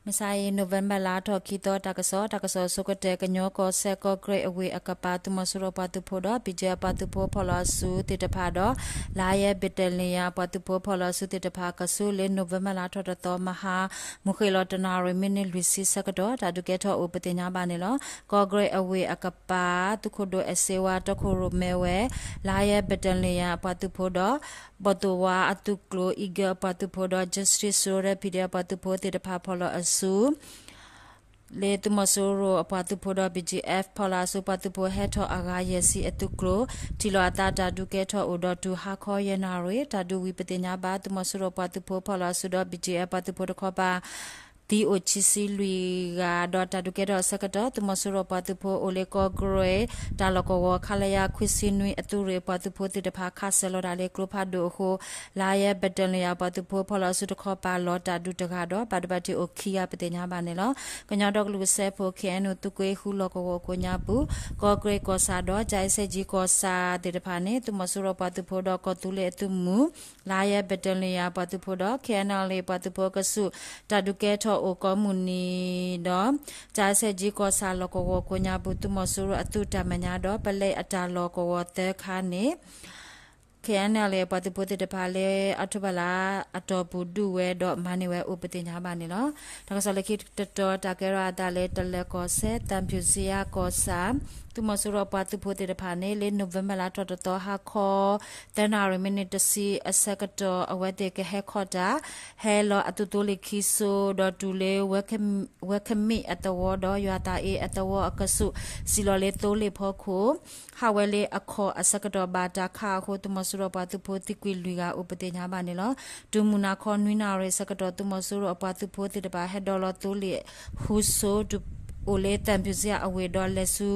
မုၢ်ဆါအံၤ November လါထီၣ်ခံသီ တၢ်ကစီၣ်, တၢ်ကစီၣ်အဆိကတၢၢ် ကညီကီၢ်စဲၣ် ကီၢ်ကရ့ၣ်အဝ့ၢ်အကပၤ သုးမီၤစိရိၤပှၤသုးဖိဒီး ဘံၣ်ကၠဲၣ်အပှၤသုးဖိဖီၣ်လီၤအစုသ့ၣ်တဖၣ်ဒီး လါယဲၢ်ဘ့ၣ်တလ့ၣ်ယၤ အပှၤသုးဖိဖီၣ်လီၤအစုသ့ၣ်တဖၣ် ကဆူလ့ November လါထီၣ်တသီ မဟါ မုၢ်ဃ့ၢ်လီၤတနၣ်ရံၣ် မံးနံးလွံၢ်ဆံဆၢကတီၢ် တၢ်ဒုးကဲထီၣ်အိၣ်ပသ့ၣ်ညါဘၣ်န့ၣ်လီၤ. ကီၢ်ကရ့ၣ်အဝ့ၢ်အကပၤ သုးခိၣ်ဒိၣ်အဲၣ်စ့ဝါ တီခိၣ်ရိၣ်မဲဝဲ လါယဲၢ်ဘ့ၣ်တလ့ၣ်ယၤအပှၤသုးဖိဒီး ဘီၣ်သိၣ်ဝါအသုးကျိၤ Eagle အပှၤသုးဖိဒီး Justice Warrior P D F အပှၤသုးဖိသ့ၣ်တဖၣ်ဖီၣ်လီၤအစု လၢသုးမီၤစိရိၤအပှၤသုးဖိဒီး B G F ဖီၣ်လီၤအစုပှၤသုးဖိဟဲထီၣ်အဂၤယဲၢ်ဆံအသုးကျိၤ ထံၣ်လိာ်အသးတၢ်ဒုးကဲထီၣ်အိၣ်ဒီးတုၤဟါခီယဲၢ်နၣ်ရံၣ် တၢ်ဒုးဝံၤပသ့ၣ်ညါဘၣ် သုးမီၤစိရိၤပှၤသုးဖိဖီၣ်လီၤအစုဒီး B G F ပှၤသုးဖိတခီပၤ သံအိၣ်ခံဆံလွံၢ်ဂၤဒီးတၢ်ဒုးကဲထီၣ်အဆၢကတီၢ် သုးမီၤစိရိၤပှၤသုးဖိအိၣ်လၢကီၢ်ကရ့ၣ် တၢ်လီၢ်ကဝီၤ ခလရ ခွံဆံနွံအသုးရ့ၣ်ပှၤသုးဖိသ့ၣ်တဖၣ်ခးစၢၤလီၤတၢ်လၢကျိဖးဒိၣ်အဃိ လါယဲၢ်ဘ့ၣ်တလ့ၣ်ယၤပှၤသုးဖိဖီၣ်လီၤအစုတခီပၤလီၤတၢ်ဒုးတဂၤဒီး ဘၣ်ဒိဘၣ်ထံးအိၣ်ခံဂၤပသ့ၣ်ညါဘၣ်န့ၣ်လီၤ. ကညီဒီကလုာ်စၢဖှိၣ် K N O သုးကွံာ်ဃုလီၢ်ကဝီၤကိးညါပူၤ ကီၢ်ကရ့ၣ်ကီၢ်ဆၣ်ဒီး ကၠၣ်အ့စဲၣ်ကၠံကီၢ်ဆၣ်သ့ၣ်တဖၣ်န့ၣ် သုးမီၤစိရိၤပှၤသုးဖိဒီးကီၢ်သူလ့ၤအသုးမုၢ် လါယဲၢ်ဘ့ၣ်တလ့ၣ်ယၤပှၤသုးဖိဒီး K N L A ပှၤသုးဖိအကဆူး တၢ်ဒုးကဲထီၣ်အိၣ်ကိးမုၢ်နံၤဒီး ကၠၣ်အ့စဲၣ်ကၠံကီၢ်ဆၣ်လီၢ်ကဝီၤကိးညါပူၤ သုးမီၤစိရိၤအသုးတၢ်မဲာ်ညါဒီး ပလဲအတၢ်လီၢ်ကဝီၤသၢခါန့ၣ် K N L A ပှၤသုးဖိသ့ၣ်တဖၣ်လၢ October လါအတီၢ်ပူၤဒုးဝဲဒီးမၤန့ၢ်ဝဲအိၣ်ပသ့ၣ်ညါဘၣ်န့ၣ်လီၤ. တၢ်ကစီၣ်လၢခံတတီၤ တၢ်ကဲထီၣ်အသးလၢ တလၢၤကီၢ်စဲၣ် သံဖြူဇရပ်ကီၢ်ဆၣ် သုးမီၤစိရိၤပှၤသုးဖိသ့ၣ်တဖၣ်န့ၣ် လၢ November လါထီၣ်တသီ ဟါခီ သၢနၣ်ရံၣ်မံးနံးတဆံအဆၢကတီၢ် အဝဲသ့ၣ်ကဟဲခီၣ်တၢ် ဟဲလီၤအသုးသိလ့ၣ်ခံစိၤဒီးတုၤလၢ ဝဲကမ့ၣ်အသဝီဒီးယွၤသးအ့အသဝီအကဆူး စံၣ်လီၤလၢသိလ့ၣ်ဖီခိၣ် ဟးဝဲလၢအခီၣ်အဆၢကတီၢ် ဘၣ်တၢ်ခးအဃိ သုးမီၤစိရိၤပှၤသုးဖိသံကွံာ်လွံၢ်ဂၤအိၣ်ပသ့ၣ်ညါဘၣ်န့ၣ်လီၤ. တုၤမုၢ်နၤခီနွံနၣ်ရံၣ်အဆၢကတီၢ် သုးမီၤစိရိၤအပှၤသုးဖိသ့ၣ်တဖၣ် ဟဲဒိးလီၤသိလ့ၣ်ဃုစိၤ အိၣ်လၢသံဖြူဇရပ်အဝ့ၢ်ဒီးလဲၤဆူ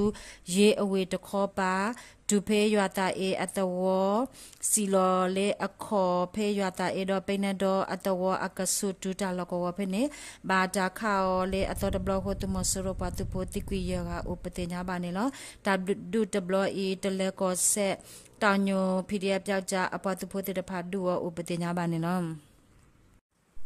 ယ့အဝ့ၢ်တခီပၤ တုၤဖဲယွၤသးအ့အသဝီ စံၣ်လီၤလၢအခီၣ်ဖဲယွၤသးအ့ဒီး ပဲနဲဒီအသဝီအကဆူးတုၤတၢ်လီၢ်ကဝီၤဖဲန့ၣ် ဘၣ်တၢ်ခးအီၤလၢအသီတဘျီအဃိ သုးမီၤစိရိၤပှၤသုးဖိသံကွံာ်ယဲၢ်ဂၤအိၣ်ပသ့ၣ်ညါဘၣ်န့ၣ်လီၤ. တၢ်ဒုးတဘျီအံၤ တလၢၤကီၢ်စဲၣ် တီညိၣ် P D F ပၠးကၠၢ်အပှၤသုးဖိသ့ၣ်တဖၣ်ဒုးအီၤအိၣ်ပသ့ၣ်ညါဘၣ်န့ၣ်လီၤ.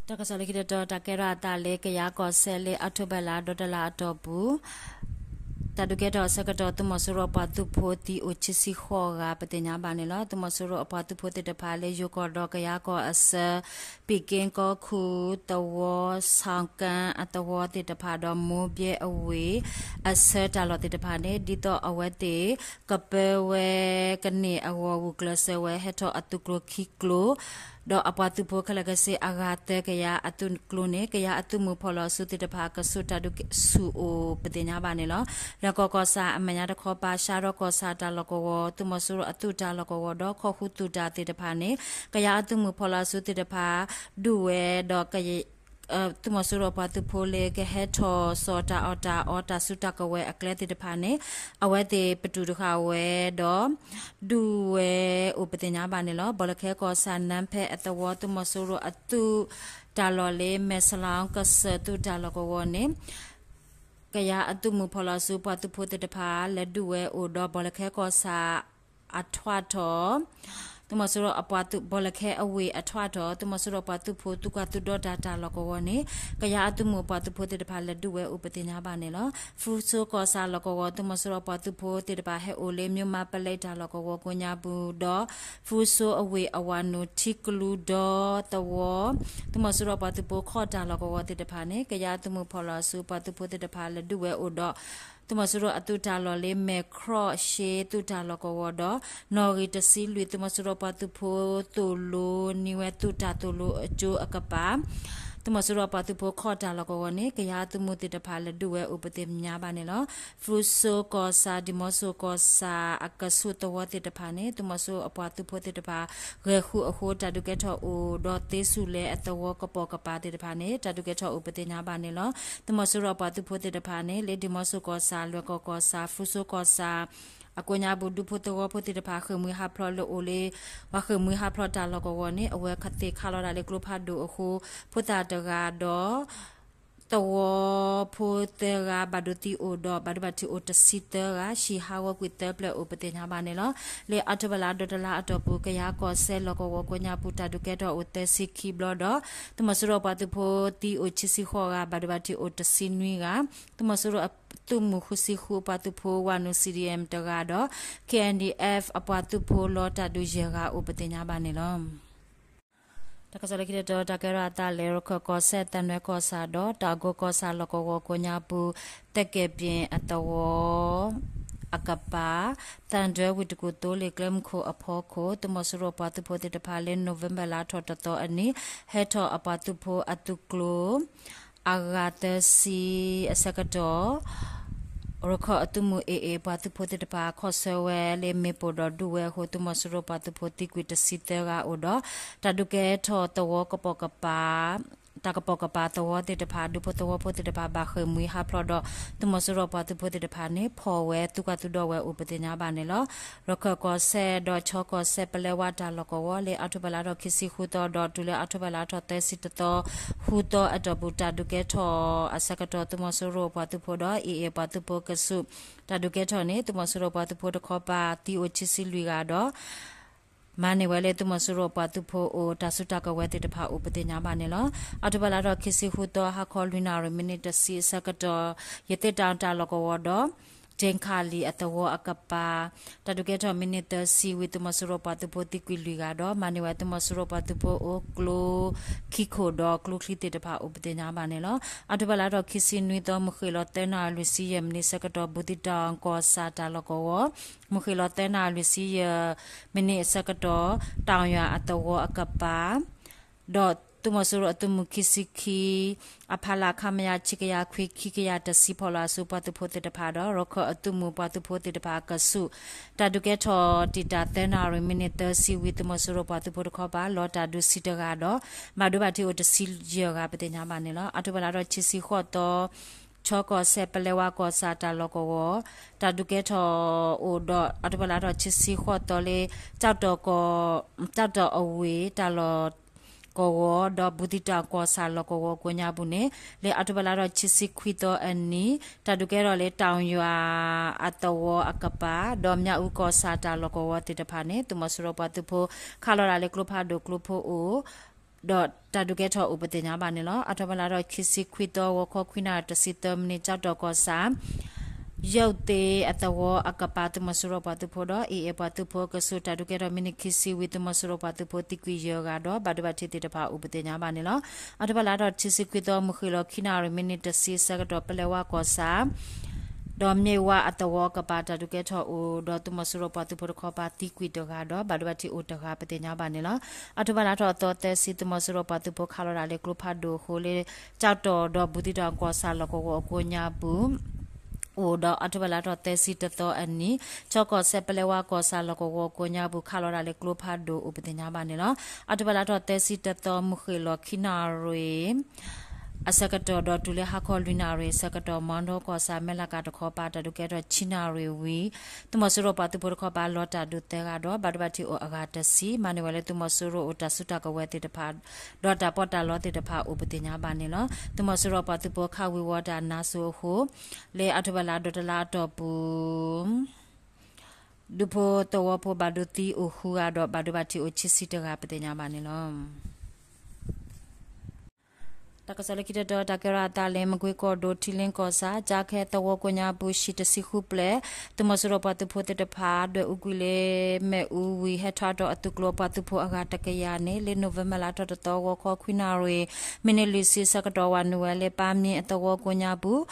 တၢ်ကစီၣ်လၢခံတတီၤ တၢ်ကဲထီၣ်အသးလၢ ကယၤကီၢ်စဲၣ်လၢ October လါဒီတလါအတီၢ်ပူၤ တၢ်ဒုးကဲထီၣ်အဆၢကတီၢ် သုးမီၤစိရိၤအပှၤသုးဖိသံအိၣ်ခံဆံဃိးဂၤပသ့ၣ်ညါဘၣ်န့ၣ်လီၤ. သုးမီၤစိရိၤအပှၤသုးဖိသ့ၣ်တဖၣ်လၢယိၤကီၢ်ဒီးကယၤကီၢ်အဆၢ ပံၣ်က့ကီၢ်ခူၣ်သဝီ ဆီၣ်ကၣ်အသဝီသ့ၣ်တဖၣ်ဒီး မိၢ်ဘဲအဝ့ၢ်အဆၢတၢ်လီၢ်သ့ၣ်တဖၣ်န့ၣ် ဒ်သိးအဝဲသ့ၣ် ကပၢဝဲကန့ၢ်အဂီၢ် ဂုာ်ကျဲးစၢးဝဲဟဲထီၣ်အသုးကျိၤခံကျိၤ ဒီးအပှၤသုးဖိခဲလၢာ်ခဲဆ့အဂၤသၢကယၤအသုးကျိၤန့ၣ် ကယၤအသုးမုၢ်ဖီၣ်လီၤအစုသ့ၣ်တဖၣ် ကဆူးတၢ်ဒုးဆူၣ်အိၣ်ပသ့ၣ်ညါဘၣ်န့ၣ်လီၤ. လၢကီၢ်ကီၢ်ဆၣ်အမဲာ်ညါတခီပၤ ရှါရီကီၢ်ဆၣ်တၢ်လီၢ်ကဝီၤ သုးမီၤစိရိၤအသုးတၢ်လီၢ်ကဝီၤဒီး ခီၣ်ဃုသုးတၢ်သ့ၣ်တဖၣ်န့ၣ် ကယၤအသုးမုၢ်ဖီၣ်လီၤအစုသ့ၣ်တဖၣ် ဒုးဝဲဒီး သုးမီၤစိရိၤအပှၤသုးဖိလၢကဟဲထီၣ်စီၤတၢ်အီၣ်တၢ်အီတၢ်စုတၢ်ကဝဲၤအကျဲသ့ၣ်တဖၣ်န့ၣ် အဝဲသ့ၣ်ပတုာ်တဃာ်ဝဲဒီး ဒုးဝဲအိၣ်ပသ့ၣ်ညါဘၣ်န့ၣ်လီၤ. ဘီလၢခဲကီၢ်ဆၣ် နါဖဲအသဝီ သုးမီၤစိရိၤအသုးတၢ်လီၢ်လၢ မဲၢ်စလီကစၢၢ်သုးတၢ်လီၢ်ကဝီၤန့ၣ် ကယၤအသုးမုၢ်ဖီၣ်လီၤအစုပှၤသုးဖိသ့ၣ်တဖၣ် လဲၤဒုးဝဲအိၣ်ဒီး ဘီလၢခဲကီၢ်ဆၣ်အထွးထီၣ် သုးမီၤစိရိၤအပှၤသုး ဘီလၢခဲအဝ့ၢ်အထွးထီၣ် သုးမီၤစိရိၤပှၤသုးဖိသုးကွၢ်သုးဒီတၢ်တၢ်လီၢ်ကဝီၤန့ၣ် ကယၤအသုးမုၢ်ပှၤသုးဖိသ့ၣ်တဖၣ်လဲၤဒုးဝဲအိၣ်ပသ့ၣ်ညါဘၣ်န့ၣ်လီၤ. ဖရူစိကီၢ်ဆၣ်လီၢ်ကဝီၤ သုးမီၤစိရိၤပှၤသုးဖိသ့ၣ်တဖၣ်ဟဲအိၣ်လၢ မၠိၣ်မးပလဲတၢ်လီၢ်ကဝီၤကိးညါပူၤဒီး ဖရူစိအဝ့ၢ်အဝၤနုာ်ထံကလူဒီသဝီ သုးမီၤစိရိၤပှၤသုးဖိခီၣ်တၢ်လီၢ်ကဝီၤသ့ၣ်တဖၣ်န့ၣ် ကယၤအသုးမုၢ်ဖီၣ်လီၤအစုပှၤသုးဖိသ့ၣ်တဖၣ်လဲၤဒုးဝဲအိၣ်ဒီး သုးမီၤစိရိၤအသုးတၢ်လီၢ်လၢ မဲၢ်ခရီၣ်ရှ့သုးတၢ်လီၢ်ကဝီၤဒီး နီၣ်ဂံၢ်တဆံလွံၢ် သုးမီၤစိရိၤပှၤသုးဖိသိၣ်လိနံၤဝဲသုးတၢ်သိၣ်လိအကၠိအကပၤ သုးမီၤစိရိၤပှၤသုးဖိခီၣ်တၢ်လီၢ်ကဝီၤန့ၣ် ကယၤအသုးမုၢ်သ့ၣ်တဖၣ်လဲၤဒုးဝဲအိၣ်ပသ့ၣ်ညါဘၣ်န့ၣ်လီၤ. ဖရူစိကီၢ်ဆၣ် ဒံၣ်မီစိၣ်ကီၢ်ဆၣ်အကဆူးသဝီသ့ၣ်တဖၣ်န့ၣ် သုးမီၤစိရိၤအပှၤသုးဖိသ့ၣ်တဖၣ် ဂဲၤဃုာ်အဃိ တၢ်ဒုးကဲထီၣ်အိၣ်ဒီးသ့ဆူၣ်လဲအသဝီကပိာ်ကပၤသ့ၣ်တဖၣ်န့ၣ် တၢ်ဒုးကဲထီၣ်အိၣ်ပသ့ၣ်ညါဘၣ်န့ၣ်လီၤ. သုးမီၤစိရိၤအပှၤသုးဖိသ့ၣ်တဖၣ်န့ၣ် လၢဒံၣ်မီစိၣ်ကီၢ်ဆၣ် လွဲၢ်ကီၢ်ကီၢ်ဆၣ် ဖရူစိကီၢ်ဆၣ် အကိးညါပူၤ ဒူဖိသဝီဖိသ့ၣ်တဖၣ် ဃ့ၢ်မှံဟးဖျိးလၢအိၣ်လၢ ပှၤဃ့ၢ်မှံဟးဖျိးတၢ်လီၢ်ကဝီၤန့ၣ် အဝဲသ့ၣ်ခးလီၤဒၣ်လၢကျိဖးဒိၣ်အဃိ ဖိသၣ်တဂၤဒီး သဝီဖိသၢဂၤ ဘၣ်ဒိသံအိၣ်ဒီး ဘၣ်ဒိဘၣ်ထံးအိၣ်တဆံသၢဂၤ, ဟံၣ်ဟးဂီၤကွံာ်သၢဖျၢၣ်အိၣ်ပသ့ၣ်ညါဘၣ်န့ၣ်လီၤ. လၢအီးထိဘၢၣ်လါဒီတလါအတီၢ်ပူၤ ကယၤကီၢ်စဲၣ်လီၢ်ကဝီၤကိးညါပူၤ တၢ်ဒုးကဲထီၣ်အိၣ်သၢဆံခံဘျီဒီး သုးမီၤစိရိၤပှၤသုးဖိသံအိၣ်ခံဆံဃိးဂၤ, ဘၣ်ဒိဘၣ်ထံးအိၣ်တဆံနွံဂၤ, သုးမီၤစိရိၤအသုးမုၢ်ဃုဆံဃုအပှၤသုးဖိဝၤနုာ် C D M တဂၤဒီး K N D F အပှၤသုးဖိလီၤတၢ်ဒုးယဲၢ်ဂၤအိၣ်ပသ့ၣ်ညါဘၣ်န့ၣ်လီၤ. တၢ်ကစီၣ်လၢခံတတီၤ တၢ်ကဲထီၣ်အသးလၢ ရခၢၣ်ကီၢ်စဲၣ်သနွဲကီၢ်ဆၣ်ဒီး တၢ်ကိးကီၢ်ဆၣ်လီၢ်ကဝီၤကိးညါပူၤ သကဲးပ့ၣ်အသဝီအကပၤ သၣ်ဒွဲဝ့ၢ်တကူၣ်သိလ့ၣ်ကျဲမုၢ်ခိၣ်အဖီခိၣ် သုးမီၤစိရိၤပှၤသုးဖိသ့ၣ်တဖၣ်လၢ November လါထီၣ်တသီအနံၤ ဟဲထီၣ်အပှၤသုးဖိအသုးကျိၤ အဂၤသၢဆံအဆၢကတီၢ် ရခၢၣ်အသုးမုၢ် A A ပှၤသုးဖိသ့ၣ်တဖၣ် ခီၣ်ဆၢဝဲလၢမ့ၣ်ပိၢ်ဒီးဒုးဝဲအဃိ သုးမီၤစိရိၤပှၤသုးဖိသံကွံာ်တဆံသၢဂၤအိၣ်ဒီး တၢ်ဒုးကဲထီၣ်သဝီကပိာ်ကပၤ တၢ်ကပိာ်ကပၤသဝီသ့ၣ်တဖၣ် ဒူဖိသဝီဖိသ့ၣ်တဖၣ် ဘၣ်ဃ့ၢ်မှံဟးဖျိးဒီး သုးမီၤစိရိၤပှၤသုးဖိသ့ၣ်တဖၣ်န့ၣ် ဖီၣ်ဝဲ သုးကွၢ်သုးဒီးဝဲအိၣ်ပသ့ၣ်ညါဘၣ်န့ၣ်လီၤ. ရခၢၣ်ကီၢ်စဲၣ်ဒီးခၠီကီၢ်စဲၣ် ပလဲဝါတၢ်လီၢ်ကဝီၤ လၢအီးထိဘၢၣ်လါထီၣ်ခံဆံဃုသီဒီး တုၤလၢအီးထိဘၢၣ်လါထီၣ်သၢဆံတသီ ဃုသီအတီၢ်ပူၤ တၢ်ဒုးကဲထီၣ်အဆၢကတီၢ် သုးမီၤစိရိၤပှၤသုးဖိဒီး A A ပှၤသုးဖိကဆူး တၢ်ဒုးကဲထီၣ်န့ၣ် သုးမီၤစိရိၤပှၤသုးဖိတခီပၤ သံအိၣ်ခံဆံလွံၢ်ဂၤဒီး မၤန့ၢ်ဝဲလၢသုးမီၤစိရိၤပှၤသုးဖိအအိၣ် တၢ်စုတၢ်ကဝဲၤသ့ၣ်တဖၣ်အိၣ်ပသ့ၣ်ညါဘၣ်န့ၣ်လီၤ. အီးထိဘၢၣ်လါထီၣ်ခံဆံဃုသီ ဟါခီလွံၢ်နၣ်ရံၣ် မံးနံးတဆံအဆၢကတီၢ် ယသ့ၣ်တၢ်တၢ်လီၢ်ကဝီၤဒီး ကၠ့ခၣ်လံၣ်အသဝီအကပၤ တၢ်ဒုးကဲထီၣ်မံးနံးသၢဆံဝံၤ သုးမီၤစိရိၤပှၤသုးဖိသံကွံာ်လွံၢ်ဂၤဒီး မၤန့ၢ်ဝဲသုးမီၤစိရိၤပှၤသုးဖိအအိၣ် ကျိခံခိၣ်ဒီးကျိချံသ့ၣ်တဖၣ်အိၣ်ပသ့ၣ်ညါဘၣ်န့ၣ်လီၤ. အီးထိဘၢၣ်လါထီၣ်ခံဆံနွံသီ မုၢ်ဃ့ၢ်လီၤသၢနၣ်ရံၣ်လွံၢ်ဆံယဲၢ်မံးနံးဆၢကတီၢ် ဘူးသံးတၢ်ကီၢ်ဆၣ်တၢ်လီၢ်ကဝီၤ မုၢ်ဃ့ၢ်လီၤသၢနၣ်ရံၣ်လွံၢ်ဆံယဲၢ်မံးနံးအဆၢကတီၢ် တၢ်ယွၤအသဝီအကပၤ ဒီးသုးမီၤစိရိၤအသုးမုၢ်ခံဆံခံ အဖီလာ် ခမရ ခံကယၤခွံ ခံကယၤတဆံ ဖီၣ်လီၤအစုပှၤသုးဖိသ့ၣ်တဖၣ်ဒီး ရခၢၣ်အသုးမုၢ်ပှၤသုးဖိသ့ၣ်တဖၣ်အကဆူး တၢ်ဒုးကဲထီၣ်တံာ်တာ်သၢနၣ်ရံၣ်မံးနံးသၢဆံဝံၤ သုးမီၤစိရိၤပှၤသုးဖိတခီပၤ လီၤတၢ်ဒုးဆံတဂၤဒီး ဘၣ်ဒိဘၣ်ထံးအိၣ်တဆံယဲၢ်ဂၤပသ့ၣ်ညါဘၣ်န့ၣ်လီၤ. အီးထိဘၢၣ်လါထီၣ်ခံဆံဃိးသီ ခၠီကီၢ်စဲၣ် ပလဲဝါကီၢ်ဆၣ်တၢ်လီၢ်ကဝီၤ တၢ်ဒုးကဲထီၣ်အိၣ်ဒီး အီးထိဘၢၣ်လါထီၣ်ခံဆံဃိးသီလၢ ကၠီၣ်တီၣ်အဝ့ၢ်တၢ်လီၢ်ကဝီၤ ဒီးဘူးသံးတၢ်ကီၢ်ဆၣ်လီၢ်ကဝီၤကိးညါပူၤန့ၣ် လၢအီးထိဘၢၣ်လါထီၣ်ခံဆံခွံသီအနံၤ တၢ်ဒုးကဲထီၣ်လၢတၢ်ယွၤအသဝီအကပၤ ဒီးမၠၣ်အူကီၢ်ဆၣ်တၢ်လီၢ်ကဝီၤသ့ၣ်တဖၣ်န့ၣ် သုးမီၤစိရိၤပှၤသုးဖိ ခးလီၤဒၣ်လၢကျိဖးဒိၣ်ကျိဖိအိၣ် ဒီးတၢ်ဒုးကဲထီၣ်အိၣ်ပသ့ၣ်ညါဘၣ်န့ၣ်လီၤ. အီးထိဘၢၣ်လါထီၣ်ခံဆံခွံသီ ဂီၤခီခွံနၣ်ရံၣ်တဆံသၢမံးနံး ကၠီၣ်တီၣ်ကီၢ်ဆၣ် ယိၣ်သ့အသဝီအကပၤ သုးမီၤစိရိၤပှၤသုးဖိဒီး A A ပှၤသုးဖိအကဆူး တၢ်ဒုးကဲထီၣ်မံးနံးခံဆံဝံၤ သုးမီၤစိရိၤပှၤသုးဖိသံကွံာ်ယဲၢ်ဂၤဒီး ဘၣ်ဒိဘၣ်ထံးသ့ၣ်တဖၣ်အိၣ်ပသ့ၣ်ညါဘၣ်န့ၣ်လီၤ. အီးထိဘၢၣ်လါထီၣ်ခံဆံခွံသီ မုၢ်ဃ့ၢ်လီၤခံနၣ်ရံၣ်မံးနံးတဆံအဆၢကတီၢ် ပလဲဝါကီၢ်ဆၣ် ဒီးမ့ၢ်ဝါအသဝီအကပၤ တၢ်ဒုးကဲထီၣ်အိၣ်ဒီး သုးမီၤစိရိၤပှၤသုးဖိတခီပၤသံကွံာ်တဂၤဒီး ဘၣ်ဒိဘၣ်ထံးအိၣ်တဂၤပသ့ၣ်ညါဘၣ်န့ၣ်လီၤ. အီးထိဘၢၣ်လါထီၣ်သီသၢဆံ သုးမီၤစိရိၤပှၤသုးဖိခးလီၤဒၣ်လၢကျိဖးဒိၣ်အဃိလၢ ကၠီၣ်တီၣ်ဒီးဘူးသံးတၢ်ကီၢ်ဆၣ်လီၢ်ကဝီၤအကိးညါပူၤ အိၣ်ဒီး အီးထိဘၢၣ်လါထီၣ်သၢဆံတသီအနံၤ ခၠီကီၢ်စဲၣ် ပလဲဝါကီၢ်ဆၣ်လီၢ်ကဝီၤအကိးညါပူၤ ခးလီၤဒၣ်လၢကျိဖးဒိၣ်အိၣ်ပသ့ၣ်ညါဘၣ်န့ၣ်လီၤ. အီးထိဘၢၣ်လါထီၣ်သၢဆံတသီ မုၢ်ဃ့ၢ်လီၤခံနၣ်ရံၣ် အဆၢကတီၢ်ဒီးတုၤလၢဟါခီလွံၢ်နၣ်ရံၣ်အဆၢကတီၢ် မီၣ်ဒီကီၢ်ဆၣ် မဲၢ်လးကၤတခီပၤ တၢ်ဒုးကဲထီၣ်ဆံနၣ်ရံၣ်ဝံၤ သုးမီၤစိရိၤပှၤသုးဖိတခီပၤ လီၤတၢ်ဒုးသၢဂၤဒီး ဘၣ်ဒိဘၣ်ထံးအိၣ်အဂၤတဆံ မၤန့ၢ်ဝဲလၢသုးမီၤစိရိၤအိၣ်တၢ်စုတၢ်ကဝဲၤသ့ၣ်တဖၣ် ဒီးတၢ်ပီးတၢ်လီသ့ၣ်တဖၣ်အိၣ်ပသ့ၣ်ညါဘၣ်န့ၣ်လီၤ. သုးမီၤစိရိၤပှၤသုးဖိခးဝံၤဝီၤတၢ်နါစိၤအဃိ လၢအီးထိဘၢၣ်လါဒီတလါအတီၢ်ပူၤ ဒူဖိသဝီဖိဘၣ်ဒိသံအိၣ်ဃုဂၤဒီး ဘၣ်ဒိဘၣ်ထံးအိၣ်ခံဆံတဂၤပသ့ၣ်ညါဘၣ်န့ၣ်လီၤ. တၢ်ကစီၣ်လၢခံတတီၤ တၢ်ကဲထီၣ်အသးလၢ မကွ့ကီၢ်ဒိၣ် ထံလ့ကီၢ်ဆၣ် ကၠါခဲသဝီကိးညါပူၤ ဟံၣ်တဆံဃုဖျၢၣ် သုးမီၤစိရိၤပှၤသုးဖိသ့ၣ်တဖၣ် ဒွဲၣ်အူကွံာ်လၢ မ့ၣ်အူဝံၤ ဟဲထီၣ်ဒီးအသုးကျိၤအပှၤသုးဖိအဂၤတကယၤန့ၣ် လၢ November လါထီၣ်တသီ ဂီၤခီခွံနၣ်ရံၣ် မံးနံးလွံၢ်ဆံအဆၢကတီၢ် ဝၤနုာ်ဝဲလၢ ပၢ်မံအသဝီကိးညါပူၤ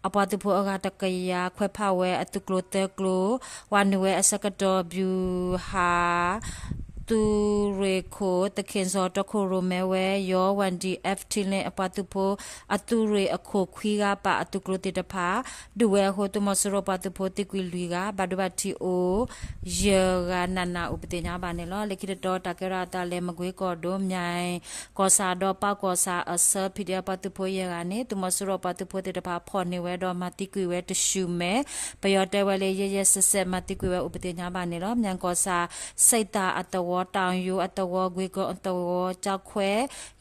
အပှၤသုးဖိအဂၤတကယၤ ခွဲးဖးဝဲအသုးကျိၤသၢကျိၤ ဝၤနုာ်ဝဲအဆၢကတီၢ် ဘျူးဟး သုးရ့ၣ်ခိၣ် သခ့ၣ်စီၤ တီခိၣ်ရိၣ်မဲဝဲ ယီၤ Y D F ထံလ့အပှၤသုးဖိ အသုးရ့ၣ်အခိၣ်ခွံဂၤပာ်အသုးကျိၤသ့ၣ်တဖၣ် ဒုးဝဲအဃိ သုးမီၤစိရိၤပှၤသုးဖိသံကွံာ်လွံၢ်ဂၤ ဘၣ်ဒိဘၣ်ထံးအိၣ် ယဲၢ်ဂၤနးနးအိၣ်ပသ့ၣ်ညါဘၣ်န့ၣ်လီၤ. လၢခံတတီၤ တၢ်ကဲထီၣ်အသးလၢ မကွ့ကီၢ်ဒိၣ် မၠဲၣ်ကီၢ်ဆၣ်ဒီးပၢ်ကီၢ်ဆၣ်အဆၢ P D F ပှၤသုးဖိယဲၢ်ဂၤန့ၣ် သုးမီၤစိရိၤပှၤသုးဖိသ့ၣ်တဖၣ်ဖီၣ်န့ၢ်ဝဲဒီးမၤသံကွံာ်ဝဲတဆူၣ်မဲာ် ပယီၤတဲဝဲလၢယဲၢ်ယဲၢ်စဲးစဲး မၤသံကွံာ်ဝဲအိၣ်ပသ့ၣ်ညါဘၣ်န့ၣ်လီၤ. မၠဲၣ်ကီၢ်ဆၣ် စံးသၣ်အသဝီ တၢ်ယိအသဝီ ကွ့ကီအသဝီ ကၠီခွဲ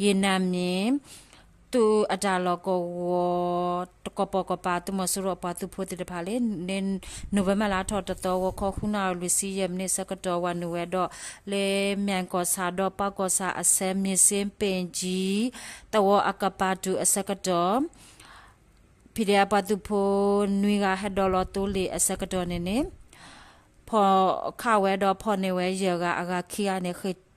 ယ့နၢ်မံၤ သုးအတၢ်လီၢ်ကဝီၤ တကပီၤကပၤ သုးမီၤစိရိၤအပှၤသုးဖိသ့ၣ်တဖၣ်လၢ November လါထီၣ်တသီ ဂီၤခီဃုနၣ်ရံၣ်လွံၢ်ဆံယဲၢ်မံးနံးအဆၢကတီၢ် ဝၤနုာ်ဝဲဒီး လၢမၠဲၣ်ကီၢ်ဆၣ်ဒီးပှၤကီၢ်ဆၣ်အဆၢ မံၤစ့ပ့ၣ်ကၠံ သဝီအကပၤတုၤအဆၢကတီၢ် ဖံးဒဲးအပှၤသုးဖိ နွံဂၤဟဲဒိးလီၤသိလ့ၣ်အဆၢကတီၢ်န့ၣ်န့ၣ် ဖီၣ်ခးဝဲဒီးဖီၣ်န့ၢ်ဝဲယဲၢ်ဂၤ အဂၤခံဂၤန့ၣ် ဃ့ၢ်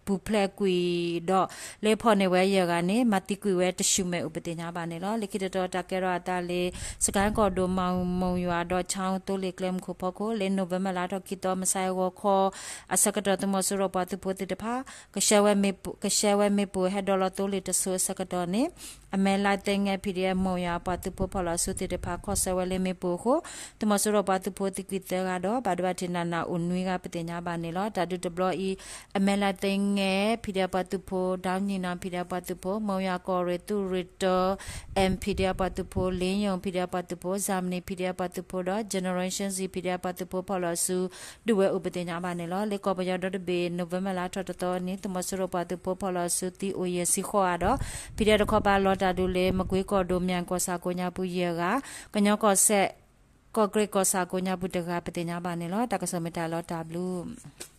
ပူၤဖျဲးကွံာ်ဒီး လၢဖီၣ်န့ၢ်ဝဲယဲၢ်ဂၤန့ၣ် မၤသံကွံာ်ဝဲတဆူၣ်မဲာ်အိၣ်ပသ့ၣ်ညါဘၣ်န့ၣ်လီၤ. လၢခံတတီၤတၢ်ကဲထီၣ်အသးလၢ စကဲၣ်ကီၢ်ဒိၣ် မီၣ်မုၢ်ယွၤဒီး ခၠါသိလ့ၣ်ကျဲမုၢ်ခိၣ်ဖီခိၣ် လၢ November လါထီၣ်ခံသီ မုၢ်ဆါအဂီၤခီ အဆၢကတီၢ် သုးမီၤစိရိၤပှၤသုးဖိသ့ၣ်တဖၣ် ကဆှၢဝဲမ့ၣ်ပိၢ်ဟဲဒိးလီၤသိလ့ၣ်တစိၤအဆၢကတီၢ်န့ၣ် အမဲလါသ့ငဲ ဖံးဒဲး မီၣ်ယွၤအပှၤသုးဖိဖီၣ်လီၤစုသ့ၣ်တဖၣ် ခီၣ်ဆၢဝဲလၢမ့ၣ်ပိၢ်အဃိ သုးမီၤစိရိၤပှၤသုးဖိသံကွံာ်သၢဂၤဒီး ဘၣ်ဒိဘၣ်ထံးနးနးအိၣ်နွံဂၤပသ့ၣ်ညါဘၣ်န့ၣ်လီၤ. တၢ်ဒုးတဘျီအံၤ အမဲလါသ့ငဲ ဖံးဒဲးပှၤသုးဖိ ဒီနံၣ်နီၣ် ဖံးဒဲးပှၤသုးဖိ မီၣ်ယွၤကီၢ်ရ့ၣ် သုးရ့ၣ်တၢ M ဖံးဒဲးပှၤသုးဖိ လ့ယိၣ် ဖံးဒဲးပှၤသုးဖိ ဇာမနံ ဖံးဒဲးပှၤသုးဖိဒီး Generation Z ဖံးဒဲးပှၤသုးဖိဖီၣ်လီၤစု ဒုးဝဲအိၣ်ပသ့ၣ်ညါဘၣ်န့ၣ်လီၤ. လၢကီၢ်ပယီၤဒီတဘ့ၣ် November လါထီၣ်တသီန့ၣ် သုးမီၤစိရိၤပှၤသုးဖိဖီၣ်လီၤစုသံအိၣ်ယဲၢ်ဆံဃိးဂၤဒီး ဖံးဒဲးတခီပၤလီၤတၢ်ဒုးလၢ မကွ့ကီၢ်ဒိၣ် မၠဲၣ်ကီၢ်ဆၣ်ကိးညါပူၤယဲၢ်ဂၤ, ကညီကီၢ်စဲၣ် ကီၢ်ကရ့ၣ်ကီၢ်ဆၣ်ကိးညါပူၤတဂၤပသ့ၣ်ညါဘၣ်န့ၣ်လီၤ. တၢ်ကစီၣ်မ့ၢ်တၢ်လီၤတၢ်ဘျုး